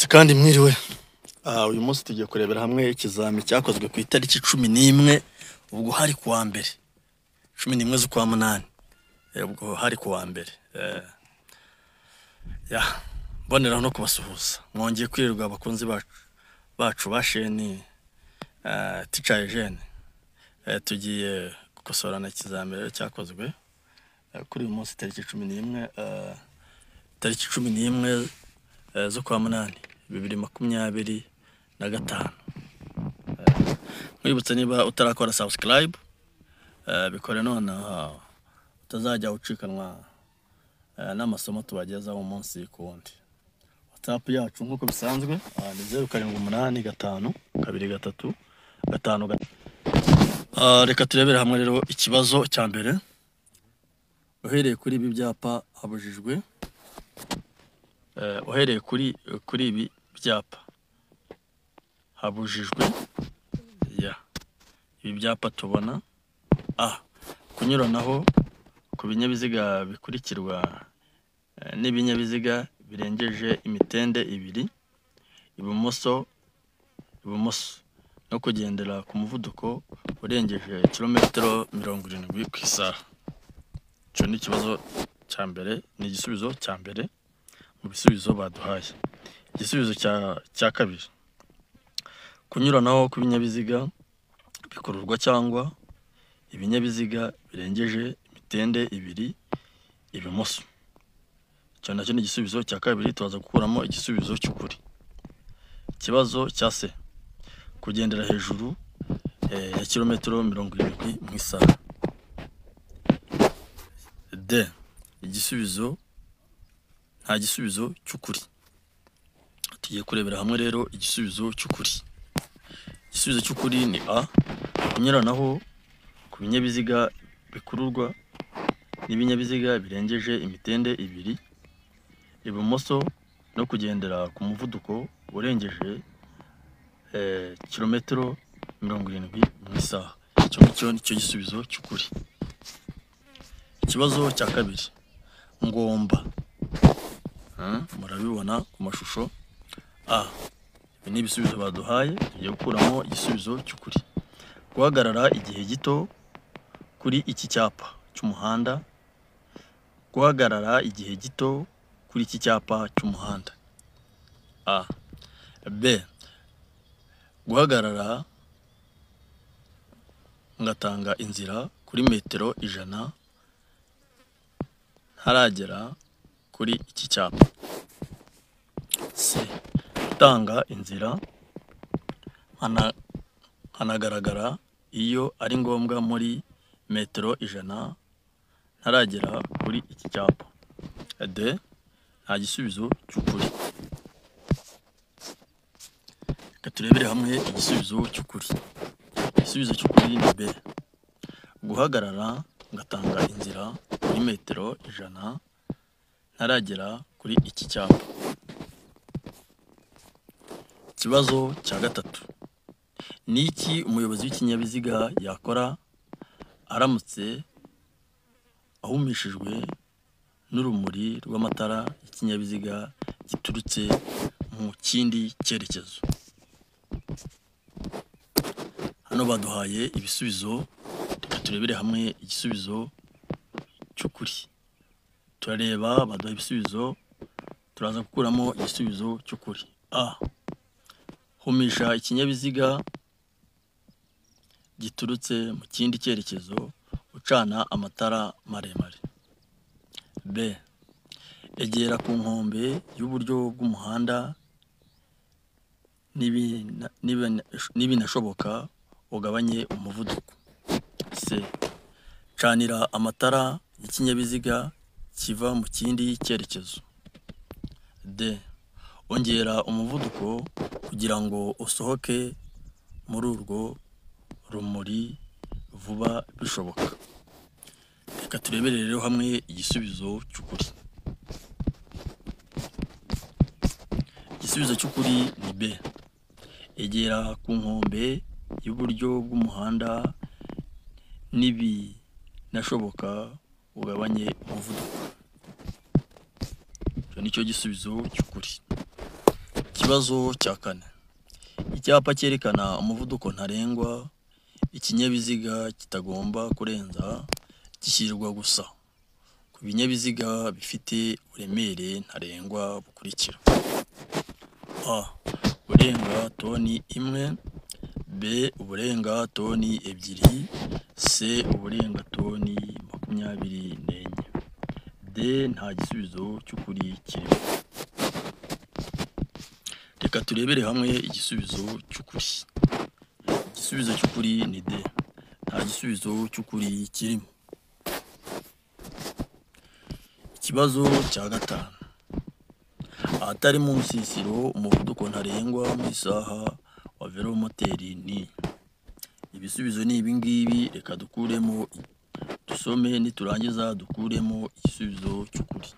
Mwaramutse kandi mwiriwe. Uyu munsi tugiye kurebera hamwe ikizami cyakozwe ku itariki 11, ubwo hari kuwa mbere 11 z'ukwa munani, ubwo hari kuwa mbere. Ya mboneraho no kubasuhuza, mwongeye kwirirwa abakunzi bacu ba sheni Teacher Eugene. Tugiye gukosorana ikizami rero cyakozwe kuri uyu munsi tariki 11, tariki 11 z'ukwa munani 2025. Nkwibutsa, niba utarakora subscribe, bikore nonaha utazajya ucikanwa n'amasomo tubagezaho umunsi ku wundi. WhatsApp yacu nk'uko bisanzwe ni 0785 23 5. Reka turebere hamwe rero ikibazo cya mbere. Uhereye kuri ibi byapa habujijwe, uhereye kuri ibi byapa habujijwe, ya ibi byapa tubona: A, kunyuranaho ku binyabiziga bikurikirwa n'ibinyabiziga birengeje imitende ibiri ibumoso no kugendera ku muvuduko urengeje kilometero 70 ku isaha. Icyo ni ikibazo cya mbere, ni igisubizo cya mbere mu bisubizo baduhaye. Igisubizo cya kabiri, kunyuranaho ku binyabiziga bikururwa cyangwa ibinyabiziga birengeje imitende ibiri ibumoso. Icyo nacyo ni igisubizo cya kabiri, tubaza gukuramo igisubizo cy'ukuri. Ikibazo cya C, kugendera hejuru ya kilometero 70 mu isaha. D, igisubizo nta gisubizo cy'ukuri. Tugiye kurebera hamwe rero igisubizo cy'ukuri. Igisubizo cy'ukuri ni A, kunyuranaho ku binyabiziga bikururwa n'ibinyabiziga birengeje imitende ibiri ibumoso no kugendera ku muvuduko urengeje kilometero 70 mu isaha. Icyo ngicyo nicyo gisubizo cy'ukuri. Ikibazo cya kabiri, ngomba, murabibona ku mashusho. A, ibi ni ibisubizo baduhaye, tugiye gukuramo igisubizo cy'ukuri. Guhagarara igihe gito kuri iki cyapa cy'umuhanda, guhagarara igihe gito kuri iki cyapa cy'umuhanda. A. B, guhagarara ngatanga inzira kuri metero 100 ntaragera kuri iki cyapa. C, gutanga inzira hanagaragara iyo ari ngombwa muri metero 100 ntaragera kuri iki cyapa. D, nta gisubizo cy'ukuri. Reka turebere hamwe igisubizo cy'ukuri. Igisubizo cy'ukuri ni B, guhagarara ngatanga inzira kuri metero 100 ntaragera kuri iki cyapa. Ikibazo cya gatatu, ni iki umuyobozi w'ikinyabiziga yakora aramutse ahumishijwe n'urumuri rw'amatara y'ikinyabiziga giturutse mu kindi cyerekezo? Hano baduhaye ibisubizo, reka turebere hamwe igisubizo cy'ukuri. Turareba baduha ibisubizo, turaza gukuramo igisubizo cy'ukuri. A, humisha ikinyabiziga giturutse mu kindi cyerekezo ucana amatara maremare. B, egera ku nkombe y'uburyo bw'umuhanda n'ibinashoboka ugabanye umuvuduko. C, canira amatara y'ikinyabiziga kiva mu kindi cyerekezo. D, ongera umuvuduko kugira ngo usohoke muri urwo rumuri vuba bishoboka. Reka turebere rero hamwe igisubizo cy'ukuri. Igisubizo cy'ukuri ni B, egera ku nkombe y'uburyo bw'umuhanda n'ibinashoboka ugabanye umuvuduko. Icyo nicyo gisubizo cy'ukuri. Ikibazo cya kane, icyapa cyerekana umuvuduko ntarengwa ikinyabiziga kitagomba kurenza gishyirwa gusa ku binyabiziga bifite uburemere ntarengwa bukurikira: A. Uburenga toni 1, B. Uburenga toni 2, C. Uburenga toni 24, D. Nta gisubizo cy'ukuri kirimo. Reka turebere hamwe igisubizo cy'ukuri. Igisubizo cy'ukuri ni D. Nta gisubizo cy'ukuri kirimo. Ikibazo cya gatanu, ahatari mu nsisiro umuvuduko ntarengwa mu isaha wa velomoteri ni. Ibisubizo ni ibi ngibi, reka dukuremo dusome, niturangiza dukuremo igisubizo cy'ukuri.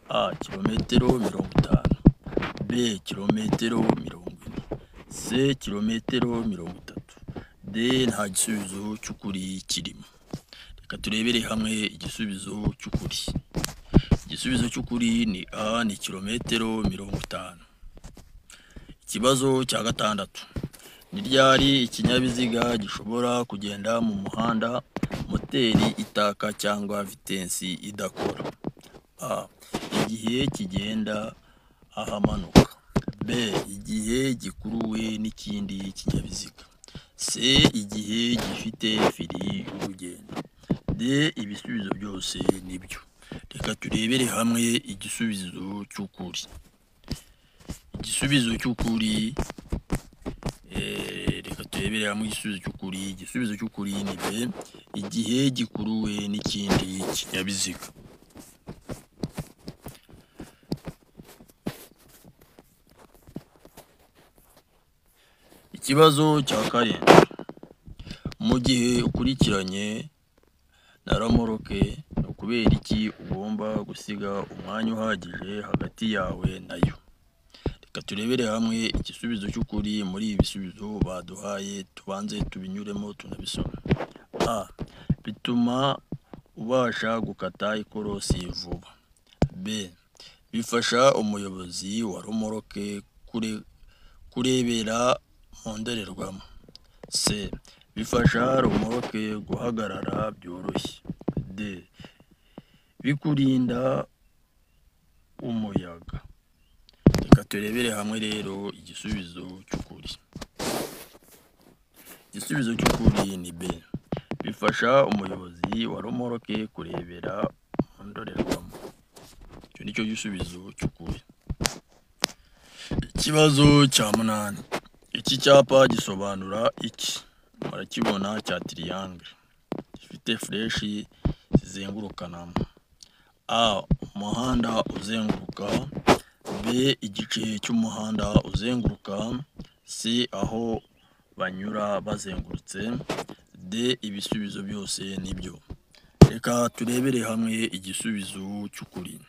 A. Kilometero 50, B. Kilometero 40, C. Kilometero 30, D. Nta gisubizo cy'ukuri kirimo. Reka turebere hamwe igisubizo cy'ukuri. Igisubizo cy'ukuri ni A, ni kilometero 50. Ikibazo cya gatandatu, ni ryari ikinyabiziga gishobora kugenda mu muhanda moteri itaka cyangwa vitensi idakora? A. Igihe kigenda ahamanuka, B. Igihe gikuruwe n'ikindi kinyabiziga, C. Igihe gifite feri y'urugendo, D. Ibisubizo byose nibyo. Reka turebere hamwe igisubizo cy'ukuri. Igisubizo cy'ukuri, reka turebere hamwe igisubizo cy'ukuri. Igisubizo cy'ukuri ni B, igihe gikuruwe n'ikindi kinyabiziga. Ikibazo cya karindwi, mu gihe ukurikiranye na romoroke ni ukubera iki ugomba gusiga umwanya uhagije hagati yawe nayo? Reka turebere hamwe igisubizo cy'ukuri muri ibi bisubizo baduhaye, tubanze tubinyuremo tunabisome. A. Bituma ubasha gukata ikorosi vuba. B. Bifasha umuyobozi wa romoroke kurebera mu ndorerwamo. C. Bifasha romoroke guhagarara byoroshye. D. Bikurinda umuyaga. Reka turebere hamwe rero igisubizo cy'ukuri. Igisubizo cy'ukuri ni B. Bifasha umuyobozi wa romoroke kurebera mu ndorerwamo. Icyo ni cyo gisubizo cy'ukuri. Ikibazo cya munani, iki cyapa gisobanura iki? Murakibona cya triangle gifite fureshi zizengurukanamo. A. Umuhanda uzenguruka, B. Igice cy'umuhanda uzenguruka, C. Aho banyura bazengurutse, D. Ibisubizo byose nibyo. Reka turebere hamwe igisubizo cy'ukuri.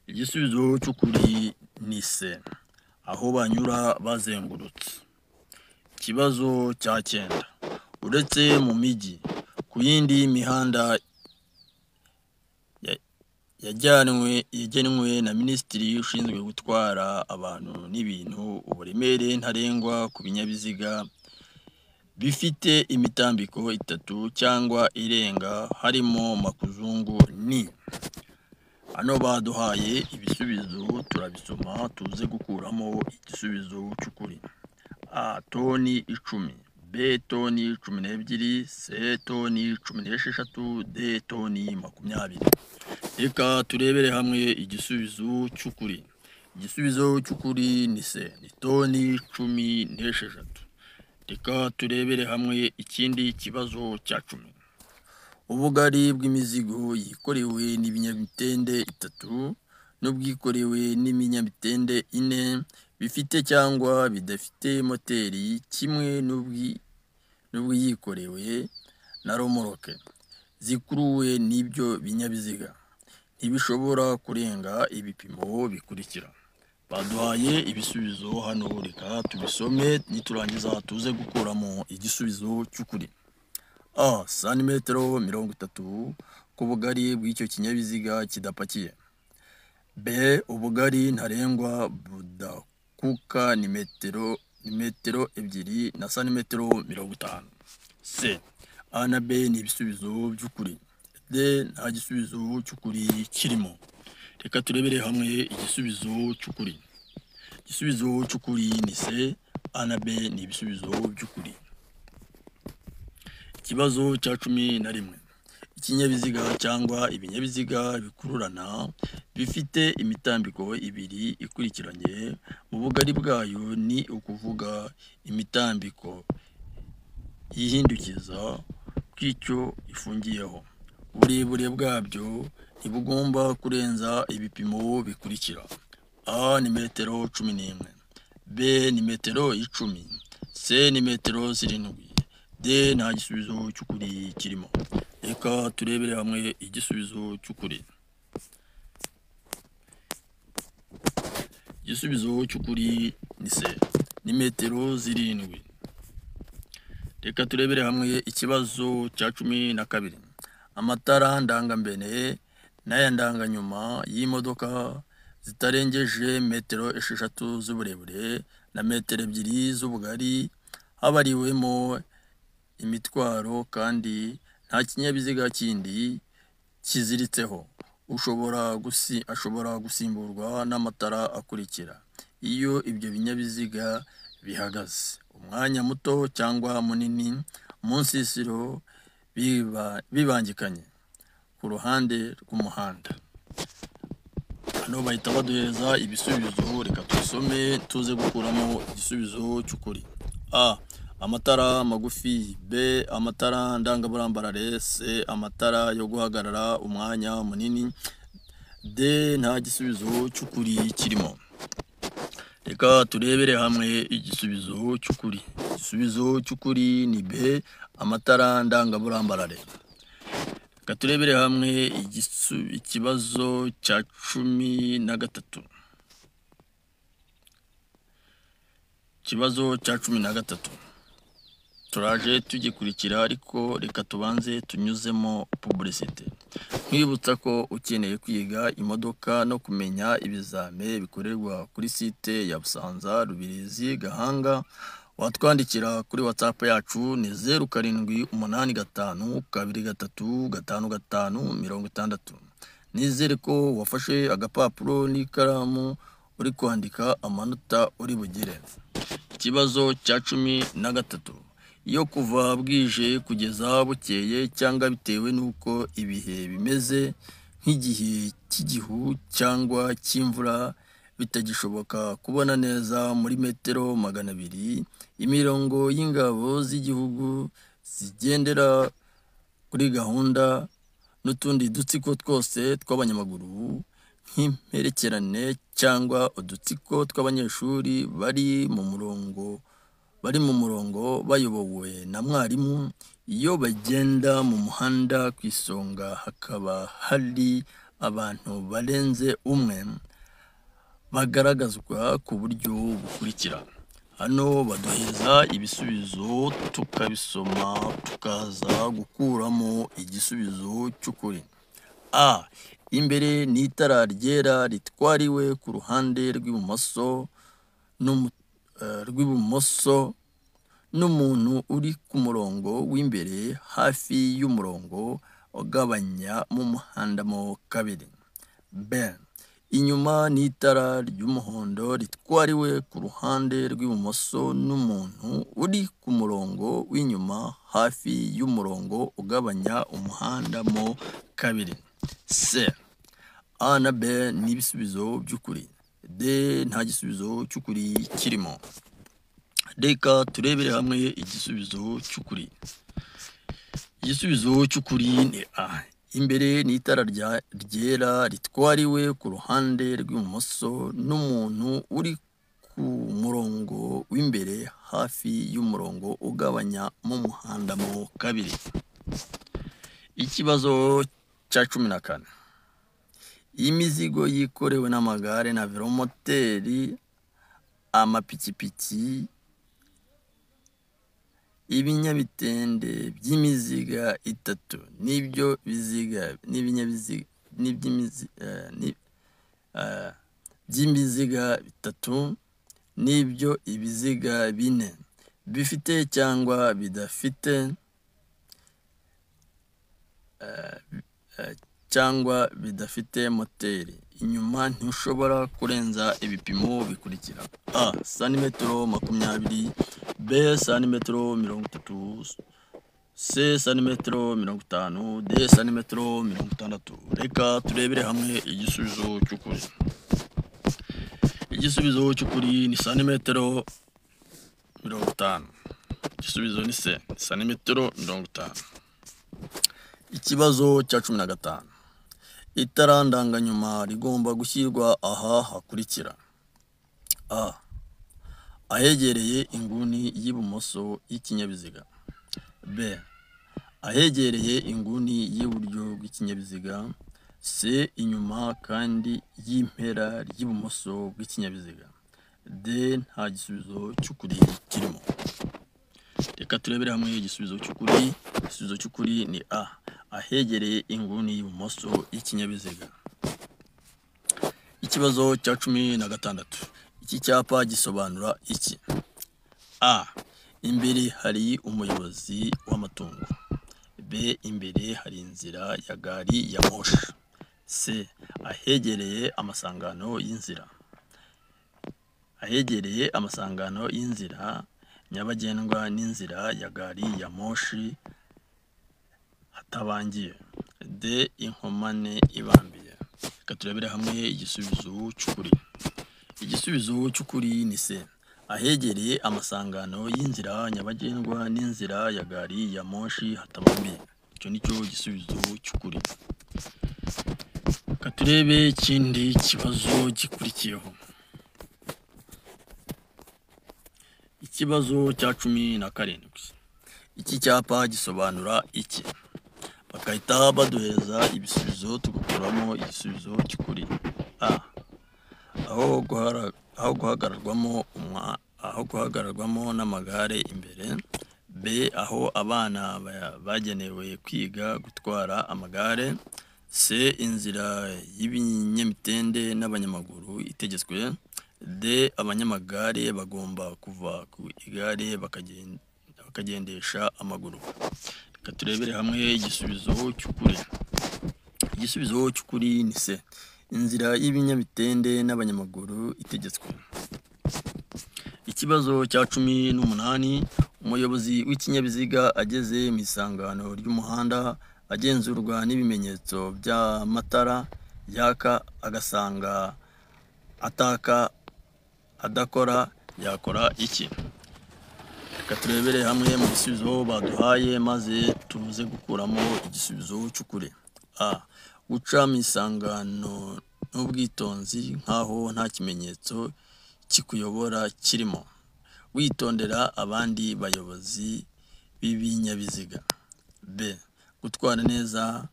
Igisubizo cy'ukuri ni C, aho banyura bazengurutse. Ikibazo cya cyenda, uretse mu mijyi, ku yindi mihanda yagenwe na Minisitiri ushinzwe gutwara abantu n'ibintu, uburemere ntarengwa ku binyabiziga bifite imitambiko 3 cyangwa irenga harimo makuzungu ni. Hano baduhaye ibisubizo turabisoma tuze gukuramo igisubizo cy'ukuri. A. Toni 10, B. Toni 12, C. Toni 16, D. Toni 20. Reka turebere hamwe igisubizo cy'ukuri. Igisubizo cy'ukuri ni C, ni toni 16. Reka turebere hamwe ikindi kibazo cya 10. Ubugari bw'imizigo yikorewe n'ibinyamitende 3 n'ubwikorewe n'ibinyamitende 4 bifite cyangwa bidafite moteri kimwe n'ubwiyikorewe na romoroke zikuruwe n'ibyo binyabiziga ntibishobora kurenga ibipimo bikurikira. Baduhaye ibisubizo hano, reka tubisome niturangiza tuze gukuramo igisubizo cy'ukuri. A. Santimetero 30 ku bugari bw'icyo kinyabiziga kidapakiye. B, ubugari ntarengwa budakuka ni metero 2 na santimetero 50. C, A na B ni ibisubizo by'ukuri. D, nta gisubizo cy'ukuri kirimo. Reka turebere hamwe igisubizo cy'ukuri. Igisubizo cy'ukuri ni C, A na B ni ibisubizo by'ukuri. Ikibazo cya 11. Ikinyabiziga cyangwa ibinyabiziga bikururana bifite imitambiko 2 ikurikiranye mu bugari bwayo, ni ukuvuga imitambiko yihindukiza kw'icyo ifungiyeho. Uburebure bwabyo ntibugomba kurenza ibipimo bikurikira: A ni metero 11, B ni metero 10, C ni metero 7, D nta gisubizo cy'ukuri kirimo. Reka turebere hamwe igisubizo cy'ukuri. Igisubizo cy'ukuri ni C, ni metero 7. Reka turebere hamwe ikibazo cya 12. Amatara ndangambere n'aya ndanganyuma y'imodoka zitarengeje metero 6 z'uburebure na metero 2 z'ubugari habariwemo imitwaro kandi nta kinyabiziga kindi kiziritseho, ashobora gusimburwa n'amatara akurikira iyo ibyo binyabiziga bihagaze umwanya muto cyangwa munini mu nsisiro bibangikanye ku ruhande rw'umuhanda. Hano bahita baduhereza ibisubizo, reka tubisome tuze gukuramo igisubizo cy'ukuri. A, amatara magufi, B, amatara ndangaburambarare, C, amatara yo guhagarara umwanya munini, D, nta gisubizo cy'ukuri kirimo. Reka turebere hamwe igisubizo cy'ukuri. Igisubizo cy'ukuri ni B, amatara ndangaburambarare. Reka turebere hamwe ikibazo cya 13. Ikibazo cya 13 turaje tugikurikira, ariko reka tubanze tunyuzemo publicité. Nkwibutsa ko ukeneye kwiga imodoka no kumenya ibizame bikorerwa kuri site ya Busanza, Rubirizi, Gahanga, watwandikira kuri WhatsApp yacu ni 0 7 8 5 2 3 5 5 60. Nizere ko wafashe agapapuro n'ikaramu uri kwandika amanota uri bugire. Ikibazo cya 13. Iyo kuva bwije kugeza bukeye cyangwa bitewe n'uko ibihe bimeze nk'igihe cy'igihu cyangwa cy'imvura bitagishoboka kubona neza muri metero 200, imirongo y'ingabo z'igihugu zigendera kuri gahunda n'utundi dutsiko twose tw'abanyamaguru nk'imperekerane cyangwa udutsiko tw'abanyeshuri bari mu murongo bayobowe na mwarimu, iyo bagenda mu muhanda ku isonga hakaba hari abantu barenze umwe, bagaragazwa ku buryo bukurikira. Hano baduheza ibisubizo tukabisoma tukaza gukuramo igisubizo cy'ukuri. A, imbere ni itara ryera ritwariwe ku ruhande rw'ibumoso n'umuntu uri ku murongo w'imbere hafi y'umurongo ugabanya mu muhanda mo kabiri. B, inyuma ni itara ry'umuhondo ritwariwe ku ruhande rw'ibumoso n'umuntu uri ku murongo w'inyuma hafi y'umurongo ugabanya umuhanda mo kabiri. C, A na B ni ibisubizo by'ukuri. D, nta gisubizo cy'ukuri kirimo. Reka turebere hamwe igisubizo cy'ukuri. Igisubizo cy'ukuri ni A. Imbere ni itara ryera ritwariwe ku ruhande rw'ibumoso n'umuntu uri ku murongo w'imbere hafi y'umurongo ugabanya mu muhanda mo kabiri. Ikibazo cya 14. Imizigo yikorewe n'amagare na velomoteri, amapikipiki, ibinyabitende by'imiziga 3 n'ibyo biziga by'ibiziga 3 n'ibyo ibiziga 4 bifite cyangwa bidafite moteri inyuma ntushobora kurenza ibipimo bikurikira: A santimetero 20, B santimetero 30, C santimetero 50, D santimetero 60. Reka turebere hamwe igisubizo cy'ukuri. Igisubizo cy'ukuri ni santimetero 50. Igisubizo ni C, santimetero 50. Ikibazo cya 15. Itara ndanganyuma rigomba gushyirwa aha hakurikira: A ahegereye inguni y'ibumoso y'ikinyabiziga, B ahegereye inguni y'iburyo bw'ikinyabiziga, C inyuma kandi y'impera ry'ibumoso bw'ikinyabiziga, D nta gisubizo cy'ukuri kirimo. Reka turebere hamwe igisubizo cy'ukuri. Igisubizo cy'ukuri ni A ahegereye inguni y'ibumoso y'ikinyabiziga. Ikibazo cya 16. Iki cyapa gisobanura iki? A imbere hari umuyobozi w'amatungo, B imbere hari inzira ya gari ya moshi, C ahegereye amasangano y'inzira, ahegereye amasangano y'inzira nyabagendwa n'inzira ya gari ya moshi hatabangiye, D inkomane ibambiye. Reka turebere hamwe igisubizo cy'ukuri. Igisubizo cy'ukuri ni C ahegereye amasangano y'inzira nyabagendwa n'inzira ya gari ya moshi hatabambiye. Icyo nicyo gisubizo cy'ukuri. Reka turebe ikindi kibazo gikurikiyeho. Ikibazo cya 17. Iki cyapa gisobanura iki? Bagahita baduhereza ibisubizo tugakuramo igisubizo cy'ukuri. A aho guhagararwamo n'amagare imbere, B aho abana bagenewe kwiga gutwara amagare, C inzira y'ibinyamitende n'abanyamaguru itegetswe, D abanyamagare bagomba kuva ku igare bakagendesha amaguru. Reka turebere hamwe igisubizo cy'ukuri. Igisubizo cy'ukuri ni C inzira y'ibinyamitende n'abanyamaguru itegetswe. Ikibazo cya 18. Umuyobozi w'ikinyabiziga ageze mu isangano ry'umuhanda agenzurwa n'ibimenyetso by'amatara yaka agasanga ataka adakora, yakora iki? Reka turebere hamwe mu bisubizo baduhaye maze tuze gukuramo igisubizo cy'ukuri. A guca mu isangano n'ubwitonzi nkaho nta kimenyetso kikuyobora kirimo, witondera abandi bayobozi b'ibinyabiziga, B gutwara neza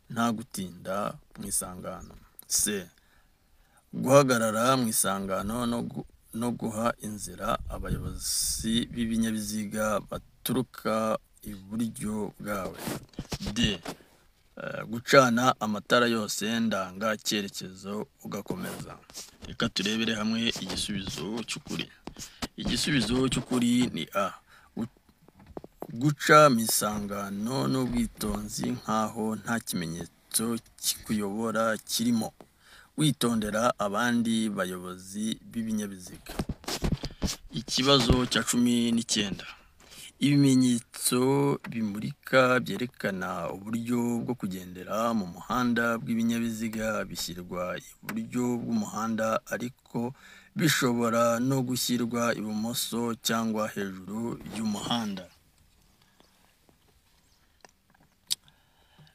nta gutinda mu isangano, C guhagarara mu isangano no guha inzira abayobozi b'ibinyabiziga baturuka iburyo bwawe, D gucana amatara yose ndanga cyerekezo ugakomeza. Reka turebere hamwe igisubizo cy'ukuri. Igisubizo cy'ukuri ni A guca mu isangano n'ubwitonzi nkaho nta kimenyetso kikuyobora kirimo, witondera abandi bayobozi b'ibinyabiziga. Ikibazo cya 19. Ibimenyetso bimurika byerekana uburyo bwo kugendera mu muhanda bw'ibinyabiziga bishyirwa iburyo bw'umuhanda ariko bishobora no gushyirwa ibumoso cyangwa hejuru y'umuhanda.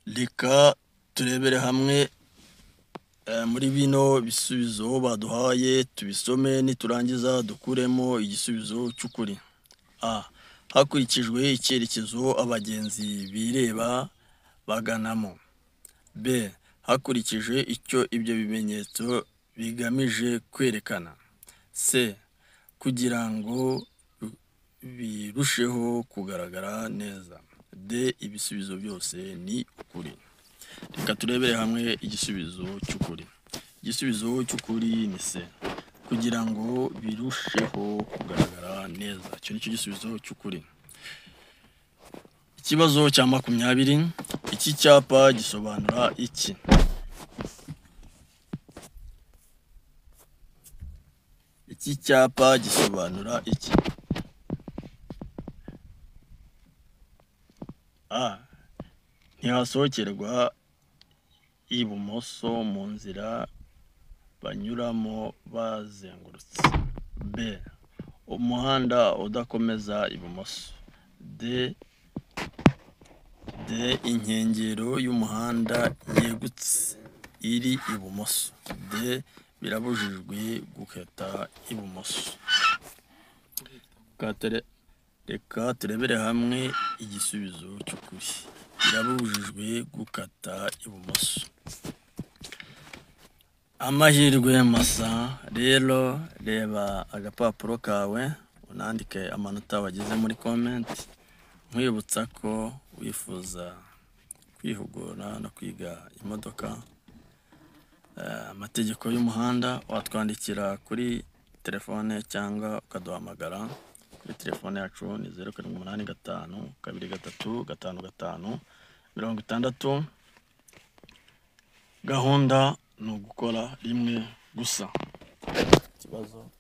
Reka turebere hamwe muri bino bisubizo baduhaye tubisome, niturangiza dukuremo igisubizo cy'ukuri. A hakurikijwe icyerekezo abagenzi bireba baganamo, B hakurikije icyo ibyo bimenyetso bigamije kwerekana, C kugira ngo birusheho kugaragara neza, D ibisubizo byose ni ukuri. Reka turebere hamwe igisubizo cy'ukuri. Igisubizo cy'ukuri ni C, kugira ngo birusheho kugaragara neza. Icyo ni cyo gisubizo cy'ukuri. Ikibazo cya 20, iki cyapa gisobanura iki? Iki cyapa gisobanura iki? A. Ntihasohokerwa ibumoso mu nzira banyuramo bazengurutse. B. Umuhanda udakomeza ibumoso. D. Inkengero y'umuhanda yegutse iri ibumoso. D. Birabujijwe gukata ibumoso. Reka turebere hamwe igisubizo cy'ukuri. Birabujijwe gukata ibumoso. Amahirwe masa. Rero reba agapapuro kawe unandike amanota wagize muri comment. Nkwibutsa ko wifuza kwihugura no kwiga imodoka, amategeko y'umuhanda, watwandikira kuri telefone cyangwa ukaduhamagara kuri telefone yacu ni 0 7 8 5 2 3 5 5 60. Gahunda ni ugukora rimwe gusa. Ikibazo